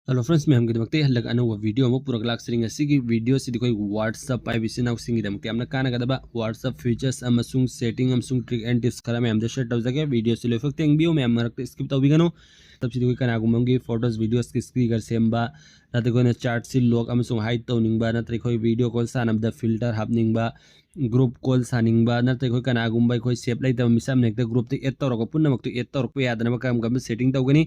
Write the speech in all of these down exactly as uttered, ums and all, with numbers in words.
Hello friends, ꯃꯌꯥꯝꯒꯤꯗꯃꯛꯇ ꯍꯟꯗꯛ ꯑꯅꯧꯕ video ꯑꯃ ꯄꯨꯔꯛꯂꯥꯛꯆꯔꯤ꯫ ꯉꯁꯤꯒꯤ video ꯁꯤꯗꯤ ꯑꯩꯈꯣꯏ WhatsApp ꯄꯥꯏꯕ ꯏꯆꯤꯟ ꯏꯅꯥꯎꯁꯤꯡꯒꯤꯗꯃꯛꯇ ꯌꯥꯝꯅ ꯀꯥꯟꯅꯒꯗꯕ WhatsApp features ꯑꯃꯁꯨꯡ setting ꯑꯃꯁꯨꯡ trick and tips ꯈꯔ ꯃꯌꯥꯝꯗ share ꯇꯧꯖꯒꯦ꯫ Video ꯁꯤ ꯂꯣꯏꯐꯥꯎ ꯌꯦꯡꯕꯤꯌꯨ, ꯃꯌꯥꯝ ꯃꯔꯛꯇ skip ꯇꯧꯕꯤꯒꯅꯨ꯫ WhatsApp ꯁꯤꯗꯤ ꯑꯩꯈꯣꯏ ꯀꯅꯥꯒꯨꯝꯕ ꯑꯃꯒꯤ photos videos ꯁꯤ screener ꯁꯦꯝꯕ, ꯅꯠꯇ꯭ꯔꯒ ꯑꯩꯈꯣꯏꯅ chat ꯁꯤ lock ꯑꯃꯁꯨꯡ hide ꯇꯧꯅꯤꯡꯕ, ꯅꯠꯇ꯭ꯔꯒ ꯑꯩꯈꯣꯏ video call ꯁꯥꯟꯅꯕꯗ filter ꯍꯥꯞꯅꯤꯡꯕ, group call ꯁꯥꯅꯤꯡꯕ, ꯅꯠꯇ꯭ꯔꯒ ꯑꯩꯈꯣꯏ ꯀꯅꯥꯒꯨꯝꯕ ꯑꯩꯈꯣꯏ save ꯂꯩꯇꯕ ꯃꯤꯁꯛ ꯑꯃꯅ ꯍꯦꯛꯇ group ꯇ add ꯇꯧꯔꯒ ꯄꯨꯝꯅꯃꯛꯇꯨ add ꯇꯧꯔꯛꯄ ꯌꯥꯗꯅꯕ ꯀꯔꯝ ꯀꯔꯝꯕ setting ꯇꯧꯒꯅꯤ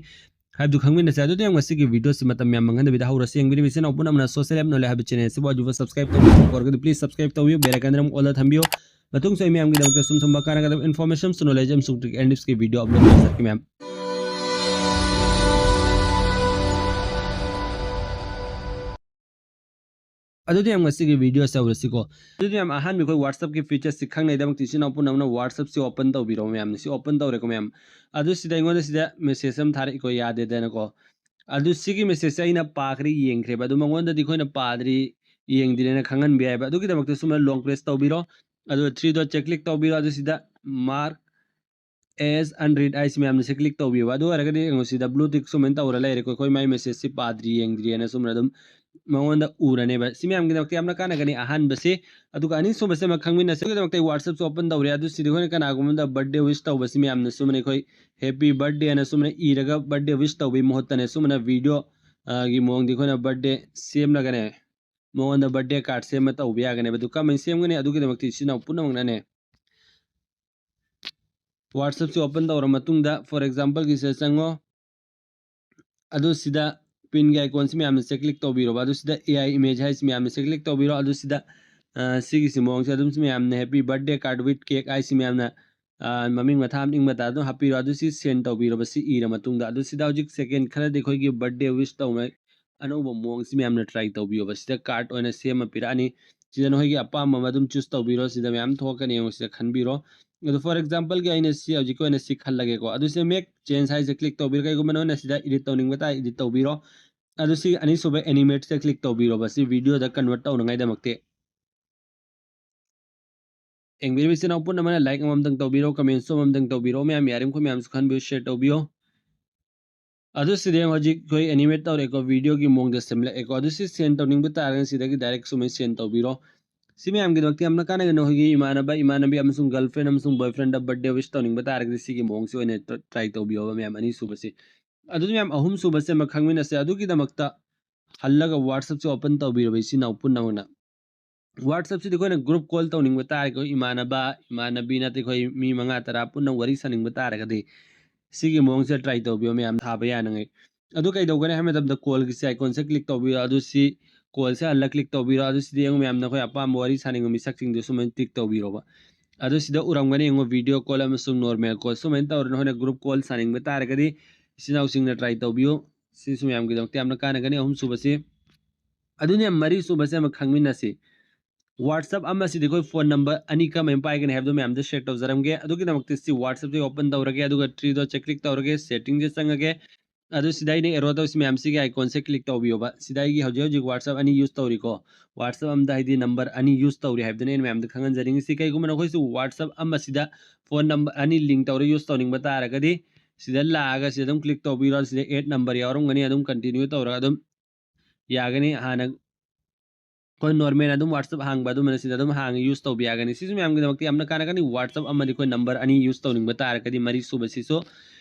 ꯍꯥꯏꯕꯗꯨ ꯈꯪꯃꯤꯟꯅꯁꯦ꯫ ꯑꯗꯨꯗꯤ ꯌꯥꯝ ꯉꯁꯤꯒꯤ video ꯁꯤ ꯃꯇꯝ ꯌꯥꯝ ꯃꯥꯡꯍꯟꯗꯕꯤꯗ ꯍꯧꯔꯁꯤ꯫ ꯌꯦꯡꯕꯤꯔꯤꯕ ꯏꯆꯤꯟ ꯏꯅꯥꯎ ꯄꯨꯝꯅꯃꯛꯅ Social App Knowledge ꯍꯥꯏꯕ channel ꯑꯁꯤꯕꯨ ꯍꯧꯖꯤꯛꯐꯥꯎ subscribe ꯇꯧꯕꯤꯗ꯭ꯔꯤꯕ ꯑꯣꯏꯔꯒꯗꯤ please subscribe ꯇꯧꯕꯤꯌꯨ, bell icon ꯑꯃ all ꯗ ꯊꯝꯕꯤꯌꯨ꯫ ꯃꯇꯨꯡꯁꯨ ꯑꯩ ꯃꯌꯥꯝꯒꯤꯗꯃꯛꯇ ꯁꯨꯝ ꯁꯨꯝꯕ ꯀꯥꯟꯅꯒꯗꯕ information ꯑꯃꯁꯨꯡ knowledge ꯑꯃꯁꯨꯡ trick and tips ꯀꯤ video upload ꯇꯧꯖꯔꯛꯀꯦ ꯃꯌꯥꯝ꯫ ꯑꯗꯨꯗꯤ ꯌꯥꯝ ꯉꯁꯤꯒꯤ video ꯁꯦ ꯍꯧꯔꯁꯤꯀꯣ꯫ ꯑꯗꯨꯗꯤ ꯌꯥꯝ ꯑꯍꯥꯟꯕ ꯑꯩꯈꯣꯏ WhatsApp ꯀꯤ feature ꯁꯤ ꯈꯪꯅꯩꯗꯃꯛꯇ ꯏꯆꯤꯟ ꯏꯅꯥꯎ ꯄꯨꯝꯅꯃꯛꯅ WhatsApp ꯁꯤ open ꯇꯧꯕꯤꯔꯣ ꯃꯌꯥꯝ꯫ ꯁꯤ open ꯇꯧꯔꯦꯀꯣ ꯃꯌꯥꯝ꯫ ꯑꯗꯨ ꯁꯤꯗ ꯑꯩꯉꯣꯟꯗ ꯁꯤꯗ message ꯑꯃ ꯊꯥꯔꯛꯏꯀꯣ, ꯌꯥꯗꯦꯗꯅꯀꯣ꯫ ꯑꯗꯨ ꯁꯤꯒꯤ message ꯁꯦ ꯑꯩꯅ ꯄꯥꯈ꯭ꯔꯦ, ꯌꯦꯡꯈ꯭ꯔꯦꯕ꯫ ꯑꯗꯨ ꯃꯉꯣꯟꯗꯗꯤ ꯑꯩꯈꯣꯏꯅ ꯄꯥꯗ꯭ꯔꯤ, ꯌꯦꯡꯗ꯭ꯔꯤꯅ ꯈꯪꯍꯟꯕ ꯌꯥꯏꯕ꯫ ꯑꯗꯨꯒꯤꯗꯃꯛꯇ ꯁꯨꯝꯅ long press ꯇꯧꯕꯤꯔꯣ꯫ ꯑꯗꯨꯒ three dot ꯁꯦ click ꯇꯧꯕꯤꯔꯣ꯫ ꯑꯗꯨ ꯁꯤꯗ mark as unread ꯍꯥꯏꯁꯤ ꯃꯌꯥꯝꯅ ꯁꯤ click ꯇꯧꯕꯤꯌꯨ꯫ ꯑꯗꯨ ꯑꯣꯏꯔꯒꯗꯤ ꯌꯦꯡꯉꯨ ꯁꯤꯗ blue tick ꯁꯨꯃꯥꯏꯅ ꯇꯧꯔ ꯂꯩꯔꯦꯀꯣ꯫ ꯑꯩꯈꯣꯏ ꯃꯥꯏ message ꯁꯤ ꯄꯥꯗ꯭ꯔꯤ, ꯌꯦꯡꯗ꯭ꯔꯤ ꯍꯥꯏꯅ ꯁꯨꯝꯅ ꯑꯗꯨꯝ ꯃꯉꯣꯟꯗ ꯎꯔꯅꯦꯕ꯫ ꯁꯤ ꯃꯌꯥꯝꯒꯤꯗꯃꯛꯇ ꯌꯥꯝꯅ ꯀꯥꯟꯅꯒꯅꯤ ꯑꯍꯥꯟꯕꯁꯤ꯫ ꯑꯗꯨꯒ ꯑꯅꯤꯁꯨꯕꯁꯤ ꯑꯃ ꯈꯪꯃꯤꯟꯅꯁꯤ꯫ ꯑꯗꯨꯒꯤꯗꯃꯛꯇ ꯑꯩ WhatsApp ꯁꯨ open ꯇꯧꯔꯦ꯫ ꯑꯗꯨ ꯁꯤꯗ ꯑꯩꯈꯣꯏꯅ ꯀꯅꯥꯒꯨꯝꯕꯗ birthday wish ꯇꯧꯕꯁꯤ ꯃꯌꯥꯝꯅ ꯁꯨꯝꯅ ꯑꯩꯈꯣꯏ happy birthday ꯍꯥꯏꯅ ꯁꯨꯝꯅ ꯏꯔꯒ birthday wish ꯇꯧꯕꯒꯤ ꯃꯍꯨꯠꯇꯅꯦ ꯁꯨꯝꯅ video ꯒꯤ ꯃꯑꯣꯡꯗ ꯑꯩꯈꯣꯏꯅ birthday ꯁꯦꯝꯂꯒꯅꯦ ꯃꯉꯣꯟꯗ birthday card ꯁꯦꯝꯕ ꯇꯧꯕ ꯌꯥꯒꯅꯦꯕ꯫ ꯑꯗꯨ ꯀꯃꯥꯏꯅ ꯁꯦꯝꯒꯅꯤ? ꯑꯗꯨꯒꯤꯗꯃꯛꯇ ꯏꯆꯤꯟ ꯏꯅꯥꯎ ꯄꯨꯝꯅꯃꯛꯅꯅꯦ WhatsApp ꯁꯤ open ꯇꯧꯔ ꯃꯇꯨꯡꯗ for example ꯒꯤꯁꯤꯗ ꯆꯪꯉꯣ꯫ ꯑꯗꯨ ꯁꯤꯗ pin ꯒꯤ icon ꯁꯤ ꯃꯌꯥꯝꯅ ꯁꯤ click ꯇꯧꯕꯤꯔꯣꯕ꯫ ꯑꯗꯨ ꯁꯤꯗ A I image ꯍꯥꯏꯁꯤ ꯃꯌꯥꯝꯅ ꯁꯤ click ꯇꯧꯕꯤꯔꯣ꯫ ꯑꯗꯨ ꯁꯤꯗ ꯑ, ꯁꯤꯒꯤꯁꯤ ꯃꯑꯣꯡꯁꯦ ꯑꯗꯨꯝ ꯁꯤ ꯃꯌꯥꯝꯅ happy birthday card with cake ꯍꯥꯏꯁꯤ ꯃꯌꯥꯝꯅ ꯑ, ꯃꯃꯤꯡ ꯃꯊꯥ ꯍꯥꯞꯅꯤꯡꯕ ꯃꯇꯥ ꯑꯗꯨꯝ ꯍꯥꯞꯄꯤꯔꯣ꯫ ꯑꯗꯨ ꯁꯤ send ꯇꯧꯕꯤꯔꯕ꯫ ꯁꯤ ꯏꯔ ꯃꯇꯨꯡꯗ ꯑꯗꯨ ꯁꯤꯗ ꯍꯧꯖꯤꯛ second ꯈꯔꯗꯤ ꯑꯩꯈꯣꯏꯒꯤ birthday wish ꯇꯧꯅ ꯑꯅꯧꯕ ꯃꯑꯣꯡꯁꯤ ꯃꯌꯥꯝꯅ try ꯇꯧꯕꯤꯌꯣꯕ꯫ ꯁꯤꯗ card ꯑꯣꯏꯅ ꯁꯦꯝꯃ ꯄꯤꯔꯛꯑꯅꯤ꯫ ꯁꯤꯗ ꯅꯈꯣꯏꯒꯤ ꯑꯄꯥꯝꯕ ꯑꯃ ꯑꯗꯨꯝ choose ꯇꯧꯕꯤꯔꯣ꯫ ꯁꯤꯗ ꯃꯌꯥꯝ ꯊꯣꯛꯂꯛꯀꯅꯤ, ꯌꯦꯡꯉꯣ, ꯁꯤꯗ ꯈꯟꯕꯤꯔꯣ꯫ ꯑꯗꯣ for example ꯒꯤ ꯑꯩꯅ ꯁꯤ ꯍꯧꯖꯤꯛꯀꯤ ꯑꯣꯏꯅ ꯁꯤ ꯈꯜꯂꯒꯦꯀꯣ꯫ ꯑꯗꯨ ꯁꯤꯗ make change ꯍꯥꯏꯁꯦ click ꯇꯧꯕꯤꯔꯣ꯫ ꯀꯩꯒꯨꯝꯕ ꯅꯈꯣꯏꯅ ꯁꯤꯗ edit ꯇꯧꯅꯤꯡꯕ ꯇꯥꯔꯗꯤ edit ꯇꯧꯕꯤꯔꯣ꯫ ꯑꯗꯨ ꯁꯤ ꯑꯅꯤꯁꯨꯕ animate ꯁꯤꯗ click ꯇꯧꯕꯤꯔꯣꯕ, ꯁꯤ video ꯗ convert ꯇꯧꯅꯉꯥꯏꯗꯃꯛꯇꯤ꯫ ꯌꯦꯡꯕꯤꯔꯤꯕ ꯏꯆꯤꯟ ꯏꯅꯥꯎ ꯄꯨꯝꯅꯃꯛꯅ like ꯑꯃꯃꯝꯇꯪ ꯇꯧꯕꯤꯔꯣ, comment ꯁꯨ ꯑꯃꯃꯝꯇꯪ ꯇꯧꯕꯤꯔꯣ꯫ ꯃꯌꯥꯝ ꯌꯥꯔꯤꯃꯈꯩ ꯃꯌꯥꯝꯁꯨ ꯈꯟꯕꯤꯌꯨ, share ꯇꯧꯕꯤꯌꯣ꯫ ꯑꯗꯨ ꯁꯤꯗ ꯌꯦꯡꯉꯣ, ꯍꯧꯖꯤꯛ ꯑꯩꯈꯣꯏ ꯑꯦꯅꯤꯃꯦꯠ ꯇꯧꯔꯦꯀꯣ, ꯚꯤꯗꯤꯑꯣꯒꯤ ꯃꯑꯣꯡꯗ ꯁꯦꯝꯂꯛꯑꯦꯀꯣ꯫ ꯑꯗꯨ ꯁꯤ ꯁꯦꯟ ꯇꯧꯅꯤꯡꯕ ꯇꯥꯔꯒꯅ ꯁꯤꯗꯒꯤ ꯗꯥꯏꯔꯦꯛ ꯁꯨꯃꯥꯏꯅ ꯁꯦꯟ ꯇꯧꯕꯤꯔꯣ꯫ ꯁꯤ ꯃꯌꯥꯝꯒꯤꯗꯃꯛꯇ ꯌꯥꯝꯅ ꯀꯥꯟꯅꯒꯅꯤ꯫ ꯑꯩꯈꯣꯏꯒꯤ ꯏꯃꯥꯟꯅꯕ, ꯏꯃꯥꯟꯅꯕꯤ ꯑꯃꯁꯨꯡ ꯒꯔꯜ ꯐ꯭ꯔꯦꯟ ꯑꯃꯁꯨꯡ ꯕꯣꯏ ꯐ꯭ꯔꯦꯟꯗ ꯕꯥꯔꯗꯦ ꯋꯤꯁ ꯇꯧꯅꯤꯡꯕ ꯇꯥꯔꯒꯗꯤ ꯁꯤꯒꯤ ꯃꯑꯣꯡꯁꯤ ꯑꯣꯏꯅ ꯇ꯭ꯔꯥꯏ ꯇꯧꯕꯤꯌꯣꯕ ꯃꯌꯥꯝ, ꯑꯅꯤꯁꯨꯕꯁꯤ꯫ ꯑꯗꯨ ꯃꯌꯥꯝ, ꯑꯍꯨꯝꯁꯨꯕꯁꯦ ꯑꯃ ꯈꯪꯃꯤꯟꯅꯁꯦ꯫ ꯑꯗꯨꯒꯤꯗꯃꯛꯇ ꯍꯜꯂꯒ WhatsApp-ꯁꯦ open ꯇꯧꯕꯤꯔꯕ ꯏꯆꯤꯟ ꯏꯅꯥꯎ ꯄꯨꯝꯅꯃꯛꯅ꯫ WhatsApp-ꯁꯤꯗꯤ ꯑꯩꯈꯣꯏꯅ group call ꯇꯧꯅꯤꯡꯕ ꯇꯥꯔꯒꯗꯤ, ꯏꯃꯥꯟꯅꯕ, ꯏꯃꯥꯟꯅꯕꯤ ꯅꯠꯇꯦ, ꯑꯩꯈꯣꯏ ꯃꯤ ꯃꯉꯥ ꯇꯔꯥ ꯄꯨꯟꯅ ꯋꯥꯔꯤ ꯁꯥꯅꯤꯡꯕ ꯇꯥꯔꯒꯗꯤ ꯁꯤꯒꯤ ꯃꯑꯣꯡꯁꯦ ꯇ꯭ꯔꯥꯏ ꯇꯧꯕꯤꯌꯣ ꯃꯌꯥꯝ, ꯊꯥꯕ ꯌꯥꯅꯉꯩ꯫ ꯑꯗꯨ ꯀꯩꯗꯧꯒꯅꯤ ꯍꯥꯏꯕ ꯃꯇꯝꯗ call-ꯒꯤꯁꯦ icon-ꯁꯦ click ꯇꯧꯕꯤꯔꯣ꯫ ꯑꯗꯨ ꯁꯤ call-ꯁꯦ ꯍꯜꯂ click ꯇꯧꯕꯤꯔꯣ꯫ ꯑꯗꯨ ꯁꯤꯗ ꯌꯦꯡꯉꯨ ꯃꯌꯥꯝ, ꯅꯈꯣꯏ ꯑꯄꯥꯝꯕ ꯋꯥꯔꯤ ꯁꯥꯅꯤꯡꯕ ꯃꯤꯁꯛꯁꯤꯡꯗꯨ ꯁꯨꯃꯥꯏꯅ click ꯇꯧꯕꯤꯔꯣꯕ꯫ ꯑꯗꯨ ꯁꯤꯗ ꯎꯔꯝꯒꯅꯤ ꯌꯦꯡꯉꯨ, video call ꯑꯃꯁꯨꯡ normal call꯫ ꯁꯨꯃꯥꯏꯅ ꯇꯧꯔ ꯅꯈꯣꯏꯅ group call ꯁꯥꯅꯤꯡꯕ ꯇꯥꯔꯒꯗꯤ ꯏꯆꯤꯟ ꯏꯅꯥꯎꯁꯤꯡꯅ ꯇ꯭ꯔꯥꯏ ꯇꯧꯕꯤꯌꯨ꯫ ꯁꯤꯁꯨ ꯃꯌꯥꯝꯒꯤꯗꯃꯛꯇ ꯌꯥꯝꯅ ꯀꯥꯟꯅꯒꯅꯤ꯫ ꯑꯍꯨꯝꯁꯨꯕꯁꯤ꯫ ꯑꯗꯨꯅ ꯃꯔꯤ ꯁꯨꯕꯁꯦ ꯑꯃ ꯈꯪꯃꯤꯟꯅꯁꯤ꯫ WhatsApp ꯑꯃꯁꯤꯗꯤ ꯑꯩꯈꯣꯏ ꯐꯣꯟ ꯅꯝꯕꯔ ꯑꯅꯤ ꯀꯔꯝꯍꯥꯏꯅ ꯄꯥꯏꯒꯅꯤ ꯍꯥꯏꯕꯗꯣ ꯃꯌꯥꯝꯗ ꯁꯦꯌꯔ ꯇꯧꯖꯔꯝꯒꯦ꯫ ꯑꯗꯨꯒꯤꯗꯃꯛꯇ ꯁꯤ WhatsApp-ꯁꯦ open ꯇꯧꯔꯒꯦ, ꯑꯗꯨꯒ three dot-ꯁꯦ click ꯇꯧꯔꯒꯦ, setting-ꯁꯦ ꯆꯪꯉꯒꯦ꯫ ꯑꯗꯨ ꯁꯤꯗ ꯑꯩꯅ arrow ꯇꯧꯔꯤꯁꯤ ꯃꯌꯥꯝꯁꯤꯒꯤ icon-ꯁꯦ click ꯇꯧꯕꯤꯌꯣꯕ꯫ ꯁꯤꯗ ꯑꯩꯒꯤ ꯍꯧꯖꯤꯛ ꯍꯧꯖꯤꯛ WhatsApp ꯑꯅꯤ use ꯇꯧꯔꯤꯀꯣ꯫ WhatsApp ꯑꯃꯗ ꯍꯥꯏꯗꯤ ꯅꯝꯕꯔ ꯑꯅꯤ use ꯇꯧꯔꯤ ꯍꯥꯏꯕꯗꯨꯅꯤ ꯑꯩꯅ ꯃꯌꯥꯝꯗ ꯈꯪꯍꯟꯖꯅꯤꯡꯉꯤꯁꯤ꯫ ꯀꯩꯒꯨꯝꯕ ꯅꯈꯣꯏꯁꯨ WhatsApp ꯑꯃꯁꯤꯗ ꯐꯣꯟ ꯅꯝꯕꯔ ꯑꯅꯤ link ꯇꯧꯔ use ꯇꯧꯅꯤꯡꯕ ꯇꯥꯔꯒꯗꯤ ꯁꯤꯗ ꯂꯥꯛꯑꯒ ꯁꯤꯗ ꯑꯗꯨꯝ click ꯇꯧꯕꯤꯔꯣ꯫ ꯁꯤꯗ add number ꯌꯥꯎꯔꯝꯒꯅꯤ, ꯑꯗꯨꯝ continue ꯇꯧꯔꯒ ꯑꯗꯨꯝ ꯌꯥꯒꯅꯤ꯫ ꯍꯥꯟꯅ ꯑꯩꯈꯣꯏ normal ꯑꯗꯨꯝ WhatsApp ꯍꯥꯡꯕ ꯑꯗꯨꯃꯥꯏꯅ ꯁꯤꯗ ꯑꯗꯨꯝ ꯍꯥꯡꯉ use ꯇꯧꯕ ꯌꯥꯒꯅꯤ꯫ ꯁꯤꯁꯨ ꯃꯌꯥꯝꯒꯤꯗꯃꯛꯇ ꯌꯥꯝꯅ ꯀꯥꯟꯅꯒꯅꯤ꯫ WhatsApp ꯑꯃꯗꯤ ꯑꯩꯈꯣꯏ ꯅꯝꯕꯔ ꯑꯅꯤ use ꯇꯧꯅꯤꯡꯕ ꯇꯥꯔꯒꯗꯤ, ꯃꯔꯤ ꯁꯨꯕꯁꯤꯁꯨ꯫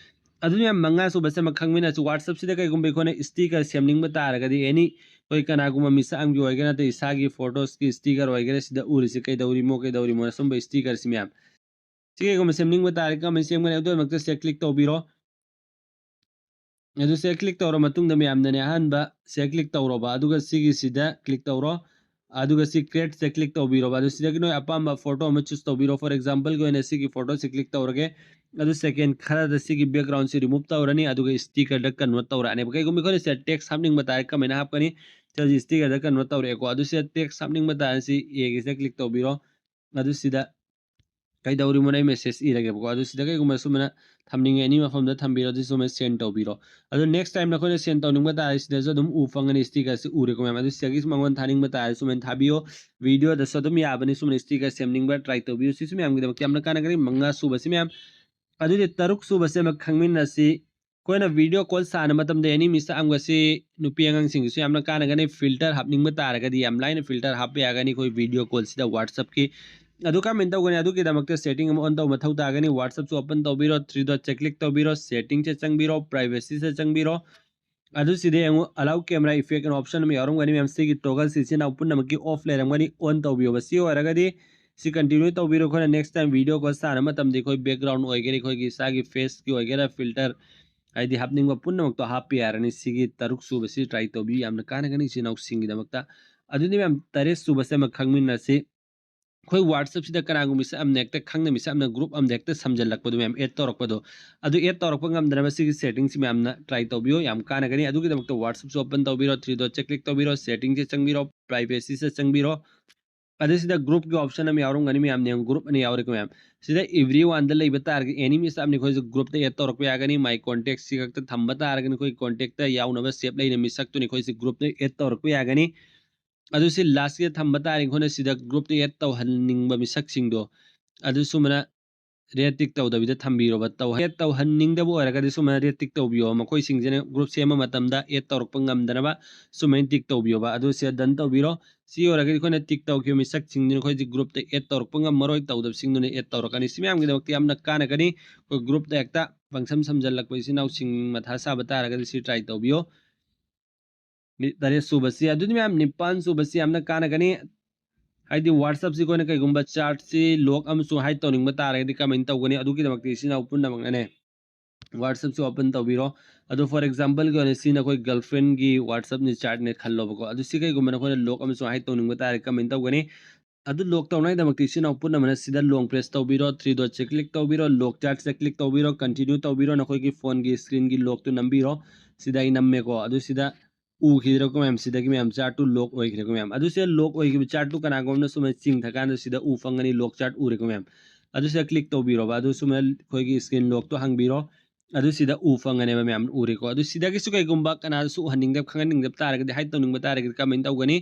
ꯑꯗꯨ ꯃꯌꯥꯝ, ꯃꯉꯥ ꯁꯨꯕꯁꯦ ꯑꯃ ꯈꯪꯃꯤꯟꯅꯁꯤ꯫ WhatsApp-ꯁꯤꯗ ꯀꯩꯒꯨꯝꯕ ꯑꯩꯈꯣꯏꯅ sticker ꯁꯦꯝꯅꯤꯡꯕ ꯇꯥꯔꯒꯗꯤ, any ꯑꯩꯈꯣꯏ ꯀꯅꯥꯒꯨꯝꯕ ꯃꯤꯁꯛ ꯑꯃꯒꯤ ꯑꯣꯏꯒꯦꯔꯥ ꯅꯠꯇ꯭ꯔꯒ ꯏꯁꯥꯒꯤ photos-ꯀꯤ sticker ꯑꯣꯏꯒꯦꯔꯥ, ꯁꯤꯗ ꯎꯔꯤꯁꯤ ꯀꯩꯗꯧꯔꯤꯃꯣ ꯀꯩꯗꯧꯔꯤꯃꯣꯅ ꯁꯨꯝꯕ sticker-ꯁꯤ ꯃꯌꯥꯝ꯫ ꯁꯤ ꯀꯩꯒꯨꯝꯕ ꯁꯦꯝꯅꯤꯡꯕ ꯇꯥꯔꯒꯗꯤ ꯀꯃꯥꯏꯅ ꯁꯦꯝꯒꯅꯤ? ꯑꯗꯨꯒꯤꯗꯃꯛꯇ ꯁꯤꯗ click ꯇꯧꯕꯤꯔꯣ꯫ ꯑꯗꯨ ꯁꯤꯗ click ꯇꯧꯔ ꯃꯇꯨꯡꯗ ꯃꯌꯥꯝꯅꯅꯦ ꯑꯍꯥꯟꯕ ꯁꯤꯗ click ꯇꯧꯔꯣꯕ, ꯑꯗꯨꯒ ꯁꯤꯒꯤꯁꯤꯗ click ꯇꯧꯔꯣ꯫ ꯑꯗꯨꯒ ꯁꯤ create-ꯁꯦ click ꯇꯧꯕꯤꯔꯣꯕ꯫ ꯑꯗꯨ ꯁꯤꯗꯒꯤ ꯅꯣꯏ ꯑꯄꯥꯝꯕ photo ꯑꯃ choose ꯇꯧꯕꯤꯔꯣ꯫ For example-ꯒꯤ ꯑꯣꯏꯅ ꯁꯤꯒꯤ photo-ꯁꯤ click ꯇꯧꯔꯒꯦ꯫ ꯑꯗꯨ second ꯈꯔꯗ ꯁꯤꯒꯤ background-ꯁꯤ remove ꯇꯧꯔꯅꯤ, ꯑꯗꯨꯒ sticker-ꯗ convert ꯇꯧꯔꯛꯑꯅꯦꯕ꯫ ꯀꯩꯒꯨꯝꯕ ꯑꯩꯈꯣꯏꯅ ꯁꯤꯗ text ꯍꯥꯞꯅꯤꯡꯕ ꯇꯥꯔꯗꯤ ꯀꯃꯥꯏꯅ ꯍꯥꯞꯀꯅꯤ? ꯁꯤ ꯍꯧꯖꯤꯛ sticker-ꯗ convert ꯇꯧꯔꯛꯑꯦꯀꯣ꯫ ꯑꯗꯨ ꯁꯤꯗ text ꯍꯥꯞꯅꯤꯡꯕ ꯇꯥꯔꯗꯤ ꯁꯤ A-ꯒꯤꯁꯤꯗ click ꯇꯧꯕꯤꯔꯣ꯫ ꯑꯗꯨ ꯁꯤꯗ ꯀꯩꯗꯧꯔꯤꯃꯣꯅ ꯑꯩ message ꯏꯔꯒꯦꯕꯀꯣ꯫ ꯑꯗꯨ ꯁꯤꯗ ꯀꯩꯒꯨꯝꯕ ꯁꯨꯃꯥꯏꯅ ꯊꯝꯅꯤꯡꯉꯦ, any ꯃꯐꯝꯗ ꯊꯝꯕꯤꯔꯣ, ꯑꯗꯨ ꯁꯨꯃꯥꯏꯅ send ꯇꯧꯕꯤꯔꯣ꯫ ꯑꯗꯨ next time ꯅꯈꯣꯏꯅ send ꯇꯧꯅꯤꯡꯕ ꯇꯥꯔꯗꯤ ꯁꯤꯗꯁꯨ ꯑꯗꯨꯝ ꯎ ꯐꯪꯒꯅꯤ, sticker-ꯁꯤ ꯎꯔꯦꯀꯣ ꯃꯌꯥꯝ꯫ ꯑꯗꯨ ꯁꯤꯗꯒꯤ ꯃꯉꯣꯟꯗ ꯊꯥꯅꯤꯡꯕ ꯇꯥꯔꯗꯤ ꯁꯨꯃꯥꯏꯅ ꯊꯥꯕꯤꯌꯣ꯫ Video-ꯗꯁꯨ ꯑꯗꯨꯝ ꯌꯥꯕꯅꯤ, ꯁꯨꯃꯥꯏꯅ sticker ꯁꯦꯝꯅꯤꯡꯕ try ꯇꯧꯕꯤꯌꯨ꯫ ꯁꯤꯁꯨ ꯃꯌꯥꯝꯒꯤꯗꯃꯛꯇ ꯌꯥꯝꯅ ꯀꯥꯟꯅꯒꯅꯤ꯫ ꯃꯉꯥ ꯁꯨꯕꯁꯤ ꯃꯌꯥꯝ꯫ ꯑꯗꯨꯗꯤ ꯇꯔꯨꯛ ꯁꯨꯕꯁꯤ ꯑꯃ ꯈꯪꯃꯤꯟꯅꯁꯤ꯫ ꯑꯩꯈꯣꯏꯅ video call ꯁꯥꯟꯅꯕ ꯃꯇꯝꯗ ꯑꯦꯅꯤ ꯃꯤꯁꯛ ꯑꯃꯒꯁꯤ ꯅꯨꯄꯤ ꯑꯉꯥꯡꯁꯤꯡꯒꯤꯁꯨ ꯌꯥꯝꯅ ꯀꯥꯟꯅꯒꯅꯤ꯫ Filter ꯍꯥꯞꯅꯤꯡꯕ ꯇꯥꯔꯒꯗꯤ ꯌꯥꯝ ꯂꯥꯏꯅ filter ꯍꯥꯞꯄ ꯌꯥꯒꯅꯤ ꯑꯩꯈꯣꯏ video callꯁꯤꯗ WhatsAppꯀꯤ꯫ ꯑꯗꯨ ꯀꯃꯥꯏꯅ ꯇꯧꯒꯅꯤ? ꯑꯗꯨꯒꯤꯗꯃꯛꯇ setting ꯑꯃ on ꯇꯧꯕ ꯃꯊꯧ ꯇꯥꯒꯅꯤ꯫ WhatsAppꯁꯨ open ꯇꯧꯕꯤꯔꯣ, three dotꯁꯦ click ꯇꯧꯕꯤꯔꯣ, settingꯁꯦ ꯆꯪꯕꯤꯔꯣ, privacyꯁꯦ ꯆꯪꯕꯤꯔꯣ꯫ ꯑꯗꯨ ꯁꯤꯗ ꯌꯦꯡꯉꯨ, allow camera effect ꯑꯅ option ꯑꯃ ꯌꯥꯎꯔꯝꯒꯅꯤ ꯃꯌꯥꯝ꯫ ꯁꯤꯒꯤ toggleꯁꯤ ꯏꯆꯤꯟ ꯏꯅꯥꯎ ꯄꯨꯝꯅꯃꯛꯀꯤ off ꯂꯩꯔꯝꯒꯅꯤ, on ꯇꯧꯕꯤꯌꯣꯕ꯫ ꯁꯤ ꯑꯣꯏꯔꯒꯗꯤ ꯁꯤ continue ꯇꯧꯕꯤꯔꯣ꯫ ꯑꯩꯈꯣꯏꯅ next time video call ꯁꯥꯟꯅꯕ ꯃꯇꯝꯗ ꯑꯩꯈꯣꯏ background ꯑꯣꯏꯒꯦꯔꯥ, ꯑꯩꯈꯣꯏꯒꯤ ꯏꯁꯥꯒꯤ faceꯀꯤ ꯑꯣꯏꯒꯦꯔꯥ, filter ꯍꯥꯏꯗꯤ ꯍꯥꯞꯅꯤꯡꯕ ꯄꯨꯝꯅꯃꯛꯇꯣ ꯍꯥꯞꯄ ꯌꯥꯔꯅꯤ꯫ ꯁꯤꯒꯤ ꯇꯔꯨꯛ ꯁꯨꯕꯁꯤ try ꯇꯧꯕꯤꯌꯨ, ꯌꯥꯝꯅ ꯀꯥꯟꯅꯒꯅꯤ ꯏꯆꯤꯟ ꯏꯅꯥꯎꯁꯤꯡꯒꯤꯗꯃꯛꯇ꯫ ꯑꯗꯨꯗꯤ ꯃꯌꯥꯝ, ꯇꯔꯦꯠ ꯁꯨꯕꯁꯦ ꯑꯃ ꯈꯪꯃꯤꯟꯅꯁꯤ꯫ ꯑꯩꯈꯣꯏ WhatsAppꯁꯤꯗ ꯀꯅꯥꯒꯨꯝꯕ ꯃꯤꯁꯛ ꯑꯃꯅ ꯍꯦꯛꯇ ꯈꯪꯗꯕ ꯃꯤꯁꯛ ꯑꯃꯅ group ꯑꯃꯗ ꯍꯦꯛꯇ ꯁꯝꯖꯜꯂꯛꯄꯗꯣ ꯃꯌꯥꯝ, add ꯇꯧꯔꯛꯄꯗꯣ, ꯑꯗꯨ add ꯇꯧꯔꯛꯄ ꯉꯝꯗꯅꯕ ꯁꯤꯒꯤ settingꯁꯤ ꯃꯌꯥꯝꯅ try ꯇꯧꯕꯤꯌꯣ, ꯌꯥꯝ ꯀꯥꯟꯅꯒꯅꯤ꯫ ꯑꯗꯨꯒꯤꯗꯃꯛꯇ WhatsAppꯁꯨ open ꯇꯧꯕꯤꯔꯣ, three dotꯁꯦ click ꯇꯧꯕꯤꯔꯣ, settingꯁꯦ ꯆꯪꯕꯤꯔꯣ, privacyꯁꯦ ꯆꯪꯕꯤꯔꯣ꯫ ꯑꯗꯨ ꯁꯤꯗ groupꯀꯤ option ꯑꯃ ꯌꯥꯎꯔꯝꯒꯅꯤ ꯃꯌꯥꯝ, ꯌꯦꯡꯉꯨ, group ꯑꯅ ꯌꯥꯎꯔꯦꯀꯣ ꯃꯌꯥꯝ꯫ ꯁꯤꯗ everyoneꯗ ꯂꯩꯕ ꯇꯥꯔꯒꯗꯤ ꯑꯦꯅꯤ ꯃꯤꯁꯛ ꯑꯃꯅ ꯑꯩꯈꯣꯏꯁꯨ groupꯇ add ꯇꯧꯔꯛꯄ ꯌꯥꯒꯅꯤ꯫ My contactꯁꯤ ꯈꯛꯇ ꯊꯝꯕ ꯇꯥꯔꯒꯗꯤ ꯑꯩꯈꯣꯏ contactꯇ ꯌꯥꯎꯅꯕ save ꯂꯩꯅ ꯃꯤꯁꯛꯇꯨꯅ ꯑꯩꯈꯣꯏꯁꯦ groupꯇ add ꯇꯧꯔꯛꯄ ꯌꯥꯒꯅꯤ꯫ ꯑꯗꯨ ꯁꯤ lastꯀꯤꯗ ꯊꯝꯕ ꯇꯥꯔꯦ꯫ ꯑꯩꯈꯣꯏꯅ ꯁꯤꯗ groupꯇ add ꯇꯧꯍꯟꯅꯤꯡꯕ ꯃꯤꯁꯛꯁꯤꯡꯗꯣ, ꯑꯗꯨ ꯁꯨꯃꯥꯏꯅ red tick ꯇꯧꯗꯕꯤꯗ ꯊꯝꯕꯤꯔꯣꯕ꯫ ꯇꯧ-, add ꯇꯧꯍꯟꯅꯤꯡꯗꯕ ꯑꯣꯏꯔꯒꯗꯤ ꯁꯨꯃꯥꯏꯅ red tick ꯇꯧꯕꯤꯌꯣ꯫ ꯃꯈꯣꯏꯁꯤꯡꯁꯤꯅ group ꯁꯦꯝꯕ ꯃꯇꯝꯗ add ꯇꯧꯔꯛꯄ ꯉꯝꯗꯅꯕ ꯁꯨꯃꯥꯏꯅ tick ꯇꯧꯕꯤꯌꯣꯕ꯫ ꯑꯗꯨ ꯁꯤꯗ done ꯇꯧꯕꯤꯔꯣ꯫ ꯁꯤ ꯑꯣꯏꯔꯒꯗꯤ ꯑꯩꯈꯣꯏꯅ tick ꯇꯧꯈꯤꯕ ꯃꯤꯁꯛꯁꯤꯡꯗꯨꯅ ꯑꯩꯈꯣꯏꯁꯤ groupꯇ add ꯇꯧꯔꯛꯄ ꯉꯝꯃꯔꯣꯏ, ꯇꯧꯗꯕꯁꯤꯡꯗꯨꯅ add ꯇꯧꯔꯛꯀꯅꯤ꯫ ꯁꯤ ꯃꯌꯥꯝꯒꯤꯗꯃꯛꯇ ꯌꯥꯝꯅ ꯀꯥꯟꯅꯒꯅꯤ꯫ ꯑꯩꯈꯣꯏ groupꯇ ꯍꯦꯛꯇ ꯄꯪꯁꯝ ꯁꯝꯖꯜꯂꯛꯄ ꯏꯆꯤꯟ ꯏꯅꯥꯎꯁꯤꯡ ꯃꯊꯥ ꯁꯥꯕ ꯇꯥꯔꯒꯗꯤ ꯁꯤ try ꯇꯧꯕꯤꯌꯣ꯫ ꯅꯤ-, ꯇꯔꯦꯠ ꯁꯨꯕꯁꯤ, ꯑꯗꯨꯗꯤ ꯃꯌꯥꯝ, ꯅꯤꯄꯥꯟ ꯁꯨꯕꯁꯤ ꯌꯥꯝꯅ ꯀꯥꯟꯅꯒꯅꯤ꯫ ꯍꯥꯏꯗꯤ WhatsAppꯁꯤ ꯑꯩꯈꯣꯏꯅ ꯀꯩꯒꯨꯝꯕ chatꯁꯤ lock ꯑꯃꯁꯨ hide ꯇꯧꯅꯤꯡꯕ ꯇꯥꯔꯒꯗꯤ ꯀꯃꯥꯏꯅ ꯇꯧꯒꯅꯤ? ꯑꯗꯨꯒꯤꯗꯃꯛꯇ ꯏꯆꯤꯟ ꯏꯅꯥꯎ ꯄꯨꯝꯅꯃꯛꯅꯅꯦ WhatsAppꯁꯤ open ꯇꯧꯕꯤꯔꯣ꯫ ꯑꯗꯨ for exampleꯒꯤ ꯑꯣꯏꯅ ꯁꯤ ꯅꯈꯣꯏ girlfriendꯒꯤ WhatsAppꯅꯤ, chatꯅꯦ ꯈꯜꯂꯣꯕꯀꯣ꯫ ꯑꯗꯨ ꯁꯤ ꯀꯩꯒꯨꯝꯕ ꯅꯈꯣꯏꯅ lock ꯑꯃꯁꯨ hide ꯇꯧꯅꯤꯡꯕ ꯇꯥꯔꯒꯗꯤ ꯀꯃꯥꯏꯅ ꯇꯧꯒꯅꯤ? ꯑꯗꯨ lock ꯇꯧꯅꯉꯥꯏꯗꯃꯛꯇ ꯏꯆꯤꯟ ꯏꯅꯥꯎ ꯄꯨꯝꯅꯃꯛꯅ ꯁꯤꯗ long press ꯇꯧꯕꯤꯔꯣ, three dotꯁꯦ click ꯇꯧꯕꯤꯔꯣ, lock chatꯁꯦ click ꯇꯧꯕꯤꯔꯣ, continue ꯇꯧꯕꯤꯔꯣ꯫ ꯅꯈꯣꯏꯒꯤ phoneꯒꯤ screenꯒꯤ lockꯇꯨ ꯅꯝꯕꯤꯔꯣ꯫ ꯁꯤꯗ ꯑꯩ ꯅꯝꯃꯦꯀꯣ꯫ ꯑꯗꯨ ꯁꯤꯗ ꯎꯈꯤꯗ꯭ꯔꯦꯀꯣ ꯃꯌꯥꯝ, ꯁꯤꯗꯒꯤ ꯃꯌꯥꯝ chatꯇꯨ lock ꯑꯣꯏꯈ꯭ꯔꯦꯀꯣ ꯃꯌꯥꯝ꯫ ꯑꯗꯨ ꯁꯤꯗ lock ꯑꯣꯏꯈꯤꯕ chatꯇꯨ ꯀꯅꯥꯒꯨꯝꯕꯅ ꯁꯨꯃꯥꯏꯅ ꯆꯤꯡꯊꯀꯥꯟꯗ ꯁꯤꯗ ꯎ ꯐꯪꯒꯅꯤ, lock chat ꯎꯔꯦꯀꯣ ꯃꯌꯥꯝ꯫ ꯑꯗꯨ ꯁꯤꯗ click ꯇꯧꯕꯤꯔꯣꯕ꯫ ꯑꯗꯨ ꯁꯨꯃꯥꯏꯅ ꯑꯩꯈꯣꯏꯒꯤ screen lockꯇꯣ ꯍꯥꯡꯕꯤꯔꯣ꯫ ꯑꯗꯨ ꯁꯤꯗ ꯎ ꯐꯪꯒꯅꯦꯕ ꯃꯌꯥꯝ, ꯎꯔꯦꯀꯣ꯫ ꯑꯗꯨ ꯁꯤꯗꯒꯤꯁꯨ ꯀꯩꯒꯨꯝꯕ ꯀꯅꯥꯗꯁꯨ ꯎꯍꯟꯅꯤꯡꯗꯕ, ꯈꯪꯍꯟꯅꯤꯡꯗꯕ ꯇꯥꯔꯒꯗꯤ, hide ꯇꯧꯅꯤꯡꯕ ꯇꯥꯔꯒꯗꯤ ꯀꯃꯥꯏꯅ ꯇꯧꯒꯅꯤ?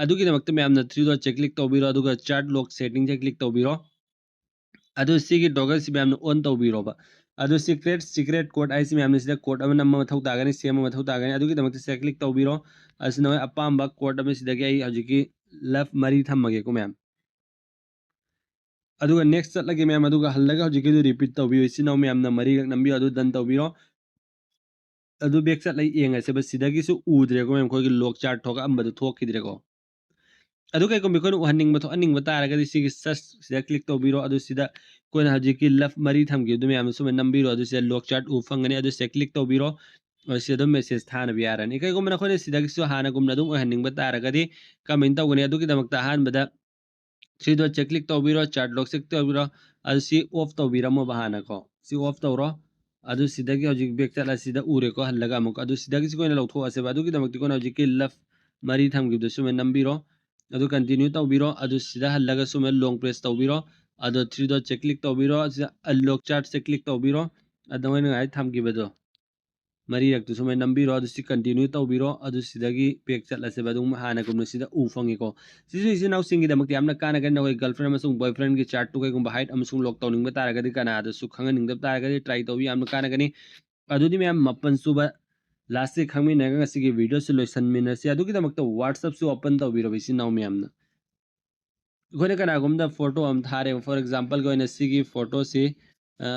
ꯑꯗꯨꯒꯤꯗꯃꯛꯇ ꯃꯌꯥꯝꯅ three dotꯁꯦ click ꯇꯧꯕꯤꯔꯣ, ꯑꯗꯨꯒ chat lock settingꯁꯦ click ꯇꯧꯕꯤꯔꯣ꯫ ꯑꯗꯨ ꯁꯤꯒꯤ toggleꯁꯤ ꯃꯌꯥꯝꯅ on ꯇꯧꯕꯤꯔꯣꯕ꯫ ꯑꯗꯨ ꯁꯤꯀ꯭ꯔꯦꯠ ꯁꯤꯀ꯭ꯔꯦꯠ ꯀꯣꯗ ꯍꯥꯏꯁꯤ ꯃꯌꯥꯝꯅ ꯁꯤꯗ ꯀꯣꯗ ꯑꯃ ꯅꯝꯕ ꯃꯊꯧ ꯇꯥꯒꯅꯤ, ꯁꯦꯝꯕ ꯃꯊꯧ ꯇꯥꯒꯅꯤ꯫ ꯑꯗꯨꯒꯤꯗꯃꯛꯇ ꯁꯤꯗ ꯀ꯭ꯂꯤꯛ ꯇꯧꯕꯤꯔꯣ꯫ ꯑꯁꯤ ꯅꯈꯣꯏ ꯑꯄꯥꯝꯕ ꯀꯣꯗ ꯑꯃ ꯁꯤꯗꯒꯤ ꯑꯩ ꯍꯧꯖꯤꯛꯀꯤ ꯂꯐ ꯃꯔꯤ ꯊꯝꯃꯒꯦꯀꯣ ꯃꯌꯥꯝ꯫ ꯑꯗꯨꯒ ꯅꯦꯛꯁ ꯆꯠꯂꯒꯦ ꯃꯌꯥꯝ꯫ ꯑꯗꯨꯒ ꯍꯜꯂꯒ ꯍꯧꯖꯤꯛꯀꯤꯗꯨ ꯔꯤꯄꯤꯠ ꯇꯧꯕꯤꯌꯨ꯫ ꯏꯆꯤꯟ ꯏꯅꯥꯎ ꯃꯌꯥꯝꯅ ꯃꯔꯤꯔꯛ ꯅꯝꯕꯤꯌꯨ꯫ ꯑꯗꯨ ꯗꯟ ꯇꯧꯕꯤꯔꯣ꯫ ꯑꯗꯨ ꯕꯦꯛ ꯆꯠꯂ ꯌꯦꯡꯉꯁꯦꯕ꯫ ꯁꯤꯗꯒꯤꯁꯨ ꯎꯗ꯭ꯔꯦꯀꯣ ꯃꯌꯥꯝ, ꯑꯩꯈꯣꯏꯒꯤ ꯂꯣꯛ ꯆꯥꯔꯠ ꯊꯣꯛꯑꯝꯕꯗꯨ ꯊꯣꯛꯈꯤꯗ꯭ꯔꯦꯀꯣ꯫ ꯑꯗꯨ ꯀꯩꯒꯨꯝꯕ ꯑꯩꯈꯣꯏꯅ ꯎꯍꯟꯅꯤꯡꯕ ꯊꯣꯛꯍꯟꯅꯤꯡꯕ ꯇꯥꯔꯒꯗꯤ ꯁꯤꯒꯤ ꯁꯔꯆ ꯁꯤꯗ ꯀ꯭ꯂꯤꯛ ꯇꯧꯕꯤꯔꯣ꯫ ꯑꯗꯨ ꯁꯤꯗ ꯑꯩꯈꯣꯏꯅ ꯍꯧꯖꯤꯛꯀꯤ ꯂꯐ ꯃꯔꯤ ꯊꯝꯈꯤꯕꯗꯨ ꯃꯌꯥꯝꯗꯨ ꯁꯨꯃꯥꯏꯅ ꯅꯝꯕꯤꯔꯣ꯫ ꯑꯗꯨ ꯁꯤꯗ ꯂꯣꯛ ꯆꯥꯔꯠ ꯎꯕ ꯐꯪꯒꯅꯤ꯫ ꯑꯗꯨ ꯁꯤꯗ ꯀ꯭ꯂꯤꯛ ꯇꯧꯕꯤꯔꯣ꯫ ꯑꯗꯨ ꯁꯤꯗ ꯑꯗꯨꯝ ꯃꯦꯁꯦꯖ ꯊꯥꯅꯕ ꯌꯥꯔꯅꯤ꯫ ꯀꯩꯒꯨꯝꯕ ꯅꯈꯣꯏꯅ ꯁꯤꯗꯒꯤꯁꯨ ꯍꯥꯟꯅꯒꯨꯝꯅ ꯑꯗꯨꯝ ꯑꯣꯏꯍꯟꯅꯤꯡꯕ ꯇꯥꯔꯒꯗꯤ ꯀꯃꯦꯟ ꯇꯧꯒꯅꯤ꯫ ꯑꯗꯨꯒꯤꯗꯃꯛꯇ ꯑꯍꯥꯟꯕꯗ ꯊ꯭ꯔꯤ ꯗꯣꯠꯁꯦ ꯀ꯭ꯂꯤꯛ ꯇꯧꯕꯤꯔꯣ, ꯆꯥꯔꯠ ꯂꯣꯛꯁꯦ ꯀ꯭ꯂꯤꯛ ꯇꯧꯕꯤꯔꯣ꯫ ꯑꯗꯨ ꯁꯤ ꯑꯣꯐ ꯇꯧꯕꯤꯔꯝꯃꯣꯕ ꯍꯥꯟꯅꯀꯣ꯫ ꯁꯤ ꯑꯣꯐ ꯇꯧꯔꯣ꯫ ꯑꯗꯨ ꯁꯤꯗꯒꯤ ꯍꯧꯖꯤꯛ ꯕꯦꯛ ꯆꯠꯂ ꯁꯤꯗ ꯎꯔꯦꯀꯣ, ꯍꯜꯂꯒ ꯑꯃꯨꯛ꯫ ꯑꯗꯨ ꯁꯤꯗꯒꯤꯁꯨ ꯑꯩꯈꯣꯏꯅ ꯂꯧꯊꯣꯛꯑꯁꯦꯕ꯫ ꯑꯗꯨꯒꯤꯗꯃꯛꯇ ꯑꯩꯈꯣꯏꯅ ꯍꯧꯖꯤꯛꯀꯤ ꯂꯐ ꯃꯔꯤ ꯊꯝꯈꯤꯕꯗꯣ ꯁꯨꯃꯥꯏꯅ ꯅꯝꯕꯤꯔꯣ꯫ ꯑꯗꯨ ꯀꯟꯇꯤꯅ꯭ꯌꯨ ꯇꯧꯕꯤꯔꯣ꯫ ꯑꯗꯨ ꯁꯤꯗ ꯍꯜꯂꯒ ꯁꯨꯃꯥꯏꯅ ꯂꯣꯡ ꯄ꯭ꯔꯦꯁ ꯇꯧꯕꯤꯔꯣ꯫ ꯑꯗꯣ ꯊ꯭ꯔꯤ ꯗꯣꯠꯁꯦ ꯀ꯭ꯂꯤꯛ ꯇꯧꯕꯤꯔꯣ꯫ ꯁꯤꯗ ꯑꯟꯂꯣꯛ ꯆꯥꯔꯠꯁꯦ ꯀ꯭ꯂꯤꯛ ꯇꯧꯕꯤꯔꯣ꯫ ꯑꯗꯣ ꯑꯩꯅ ꯉꯁꯥꯏ ꯊꯝꯈꯤꯕꯗꯣ ꯃꯔꯤꯔꯛꯇꯨ ꯁꯨꯃꯥꯏꯅ ꯅꯝꯕꯤꯔꯣ꯫ ꯑꯗꯨ ꯁꯤ ꯀꯟꯇꯤꯅ꯭ꯌꯨ ꯇꯧꯕꯤꯔꯣ꯫ ꯑꯗꯨ ꯁꯤꯗꯒꯤ ꯕꯦꯛ ꯆꯠꯂꯁꯦꯕ꯫ ꯑꯗꯨꯝ ꯍꯥꯟꯅꯒꯨꯝꯅ ꯁꯤꯗ ꯎ ꯐꯪꯉꯤꯀꯣ꯫ ꯁꯤꯁꯨ ꯏꯆꯤꯟ ꯏꯅꯥꯎꯁꯤꯡꯒꯤꯗꯃꯛꯇ ꯌꯥꯝꯅ ꯀꯥꯟꯅꯒꯅꯤ꯫ ꯅꯈꯣꯏ ꯒꯔꯜꯐ꯭ꯔꯦꯟ ꯑꯃꯁꯨꯡ ꯕꯣꯏꯐ꯭ꯔꯦꯟꯒꯤ ꯆꯥꯔꯠꯇꯨ ꯀꯩꯒꯨꯝꯕ ꯍꯥꯏꯠ ꯑꯃꯁꯨꯡ ꯂꯣꯛ ꯇꯧꯅꯤꯡꯕ ꯇꯥꯔꯒꯗꯤ, ꯀꯅꯥꯗꯁꯨ ꯈꯪꯍꯟꯅꯤꯡꯗꯕ ꯇꯥꯔꯒꯗꯤ, ꯇ꯭ꯔꯥꯏ ꯇꯧꯕꯤ, ꯌꯥꯝꯅ ꯀꯥꯟꯅꯒꯅꯤ꯫ ꯑꯗꯨꯗꯤ ꯃꯌꯥꯝ, ꯃꯥꯄꯟ ꯁꯨꯕ ꯂꯥꯁꯁꯦ ꯈꯪꯃꯤꯟꯅꯔꯒ ꯉꯁꯤꯒꯤ ꯚꯤꯗꯤꯑꯣꯁꯤ ꯂꯣꯏꯁꯤꯟꯃꯤꯟꯅꯁꯤ꯫ ꯑꯗꯨꯒꯤꯗꯃꯛꯇ WhatsAppꯁꯨ ꯑꯣꯄꯟ ꯇꯧꯕꯤꯔꯕ ꯏꯆꯤꯟ ꯏꯅꯥꯎ ꯃꯌꯥꯝꯅ꯫ ꯑꯩꯈꯣꯏꯅ ꯀꯅꯥꯒꯨꯝꯕꯗ ꯐꯣꯇꯣ ꯑꯃ ꯊꯥꯔꯦꯕ, ꯐꯣꯔ ꯑꯦꯛꯖꯥꯝꯄꯜꯒꯤ ꯑꯣꯏꯅ ꯁꯤꯒꯤ ꯐꯣꯇꯣꯁꯤ, ꯑ,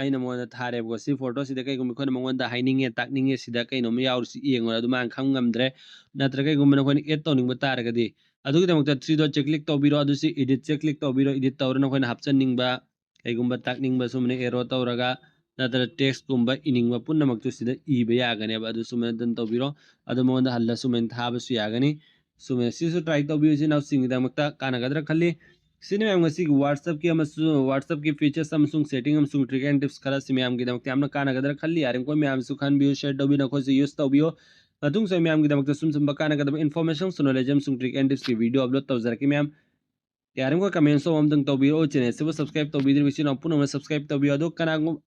ꯑꯩꯅ ꯃꯉꯣꯟꯗ ꯊꯥꯔꯦꯕꯀꯣ꯫ ꯁꯤ ꯐꯣꯇꯣꯁꯤꯗ ꯀꯩꯒꯨꯝꯕ ꯑꯩꯈꯣꯏꯅ ꯃꯉꯣꯟꯗ ꯍꯥꯏꯅꯤꯡꯉꯦ, ꯇꯥꯛꯅꯤꯡꯉꯦ, ꯁꯤꯗ ꯀꯩꯅꯣꯝꯃ ꯌꯥꯎꯔꯤꯁꯤ ꯌꯦꯡꯉꯣ, ꯑꯗꯨ ꯃꯥꯅ ꯈꯪ ꯉꯝꯗ꯭ꯔꯦ, ꯅꯠꯇ꯭ꯔꯒ ꯀꯩꯒꯨꯝꯕ ꯅꯈꯣꯏꯅ ꯑꯦꯗ ꯇꯧꯅꯤꯡꯕ ꯇꯥꯔꯒꯗꯤ, ꯑꯗꯨꯒꯤꯗꯃꯛꯇ ꯊ꯭ꯔꯤ ꯗꯣꯠꯁꯦ ꯀ꯭ꯂꯤꯛ ꯇꯧꯕꯤꯔꯣ꯫ ꯑꯗꯨ ꯁꯤ ꯏꯗꯤꯠꯁꯦ ꯀ꯭ꯂꯤꯛ ꯇꯧꯕꯤꯔꯣ꯫ ꯏꯗꯤꯠ ꯇꯧꯔ ꯅꯈꯣꯏꯅ ꯍꯥꯞꯆꯟꯅꯤꯡꯕ, ꯀꯩꯒꯨꯝꯕ ꯇꯥꯛꯅꯤꯡꯕ ꯁꯨꯃꯥꯏꯅ ꯑꯦꯔꯣ ꯇꯧꯔꯒ, ꯅꯠꯇ꯭ꯔꯒ ꯇꯦꯛꯁꯀꯨꯝꯕ ꯏꯅꯤꯡꯕ ꯄꯨꯝꯅꯃꯛꯇꯨ ꯁꯤꯗ ꯏꯕ ꯌꯥꯒꯅꯦꯕ꯫ ꯑꯗꯨ ꯁꯨꯃꯥꯏꯅ ꯗꯟ ꯇꯧꯕꯤꯔꯣ꯫ ꯑꯗꯨ ꯃꯉꯣꯟꯗ ꯍꯜꯂ ꯁꯨꯃꯥꯏꯅ ꯊꯥꯕꯁꯨ ꯌꯥꯒꯅꯤ꯫ ꯁꯨꯃꯥꯏꯅ ꯁꯤꯁꯨ ꯇ꯭ꯔꯥꯏ ꯇꯧꯕꯤꯌꯨ, ꯏꯆꯤꯟ ꯏꯅꯥꯎꯁꯤꯡꯒꯤꯗꯃꯛꯇ ꯀꯥꯟꯅꯒꯗ꯭ꯔꯥ ꯈꯜꯂꯤ꯫ ꯁꯤꯅꯤ ꯃꯌꯥꯝ ꯉꯁꯤꯒꯤ WhatsAppꯀꯤ ꯑꯃꯁꯨꯡ WhatsAppꯀꯤ ꯐꯤꯆꯔꯁ ꯑꯃꯁꯨꯡ ꯁꯦꯇꯤꯡ ꯑꯃꯁꯨꯡ ꯇ꯭ꯔꯤꯛ ꯑꯦꯟ ꯇꯤꯞꯁ ꯈꯔꯁꯤ ꯃꯌꯥꯝꯒꯤꯗꯃꯛꯇ ꯌꯥꯝꯅ ꯀꯥꯟꯅꯒꯗ꯭ꯔꯥ ꯈꯜꯂꯤ꯫ ꯌꯥꯔꯤꯃꯈꯣꯏ ꯃꯌꯥꯝꯁꯨ ꯈꯟꯕꯤꯌꯨ, ꯁꯤꯌꯔ ꯇꯧꯕꯤꯌꯨ, ꯅꯈꯣꯏꯁꯨ ꯌꯨꯁ ꯇꯧꯕꯤꯌꯨ꯫ ꯃꯇꯨꯡꯁꯨ ꯑꯩ ꯃꯌꯥꯝꯒꯤꯗꯃꯛꯇ ꯁꯨꯝ ꯁꯨꯝꯕ ꯀꯥꯟꯅꯒꯗꯕ ꯏꯟꯐꯣꯔꯃꯦꯁꯟ ꯑꯃꯁꯨꯡ ꯅꯣꯂꯦꯖ ꯑꯃꯁꯨꯡ ꯇ꯭ꯔꯤꯛ ꯑꯦꯟ ꯇꯤꯞꯁꯀꯤ ꯚꯤꯗꯤꯑꯣ ꯑꯞꯂꯣꯗ ꯇꯧꯖꯔꯛꯀꯦ ꯃꯌꯥꯝ꯫ ꯌꯥꯔꯤꯃꯈꯣꯏ ꯀꯃꯦꯟꯁꯨ ꯑꯃꯇꯪ ꯇꯧꯕꯤꯔꯛꯑꯣ꯫ ꯆꯦꯅꯦꯜꯁꯤꯕꯨ ꯁꯕꯁꯀ꯭ꯔꯥꯏꯕ ꯇꯧꯕꯤꯗ꯭ꯔꯤꯕ ꯏꯆꯤꯟ ꯏꯅꯥꯎ ꯄꯨꯝꯅꯃꯛꯅ ꯁꯕꯁꯀ꯭ꯔꯥꯏꯕ ꯇꯧꯕꯤꯌꯨ꯫ ꯑꯗꯣ ꯀꯅꯥꯒꯨꯝ-,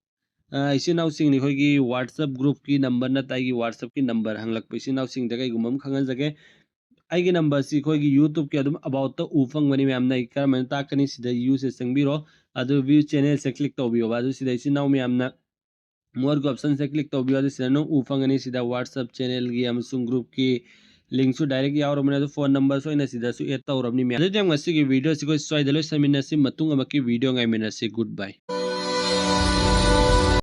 ꯑ, ꯏꯆꯤꯟ ꯏꯅꯥꯎꯁꯤꯡꯅ ꯑꯩꯈꯣꯏꯒꯤ WhatsApp ꯒ꯭ꯔꯨꯞꯀꯤ ꯅꯝꯕꯔ ꯅꯠꯇ꯭ꯔꯒ ꯑꯩꯒꯤ WhatsAppꯀꯤ ꯅꯝꯕꯔ ꯍꯪꯂꯛꯄ ꯏꯆꯤꯟ ꯏꯅꯥꯎꯁꯤꯡꯗ ꯀꯩꯒꯨꯝꯕ ꯑꯃ ꯈꯪꯍꯟꯖꯒꯦ꯫ ꯑꯩꯒꯤ ꯅꯝꯕꯔꯁꯤ ꯑꯩꯈꯣꯏꯒꯤ YouTubeꯀꯤ ꯑꯗꯨꯝ ꯑꯕꯥꯎꯠꯇ ꯎ ꯐꯪꯕꯅꯤ ꯃꯌꯥꯝꯅ꯫ ꯑꯩ ꯀꯔꯝꯍꯥꯏꯅ ꯇꯥꯛꯀꯅꯤ? ꯁꯤꯗ ꯌꯨꯁꯦ ꯆꯪꯕꯤꯔꯣ꯫ ꯑꯗꯨ view channelꯁꯦ click ꯇꯧꯕꯤꯌꯣꯕ꯫ ꯑꯗꯨ ꯁꯤꯗ ꯏꯆꯤꯟ ꯏꯅꯥꯎ ꯃꯌꯥꯝꯅ moreꯒꯤ optionꯁꯦ click ꯇꯧꯕꯤꯌꯣ꯫ ꯑꯗꯨ ꯁꯤꯗ ꯅꯪ ꯎ ꯐꯪꯒꯅꯤ꯫ ꯁꯤꯗ WhatsApp channelꯒꯤ ꯑꯃꯁꯨꯡ groupꯀꯤ linkꯁꯨ direct ꯌꯥꯎꯔꯕꯅꯤ꯫ ꯑꯗꯨ phone numberꯁꯨ ꯑꯩꯅ ꯁꯤꯗꯁꯨ add ꯇꯧꯔꯕꯅꯤ ꯃꯌꯥꯝ꯫ ꯑꯗꯨꯗꯤ ꯃꯌꯥꯝ, ꯉꯁꯤꯒꯤ videoꯁꯤ ꯑꯩꯈꯣꯏ ꯁ꯭ꯋꯥꯏꯗ ꯂꯣꯏꯁꯟꯃꯤꯟꯅꯁꯤ꯫ ꯃꯇꯨꯡ ꯑꯃꯛꯀꯤ video ꯉꯥꯏꯃꯤꯟꯅꯁꯤ꯫ Goodbye꯫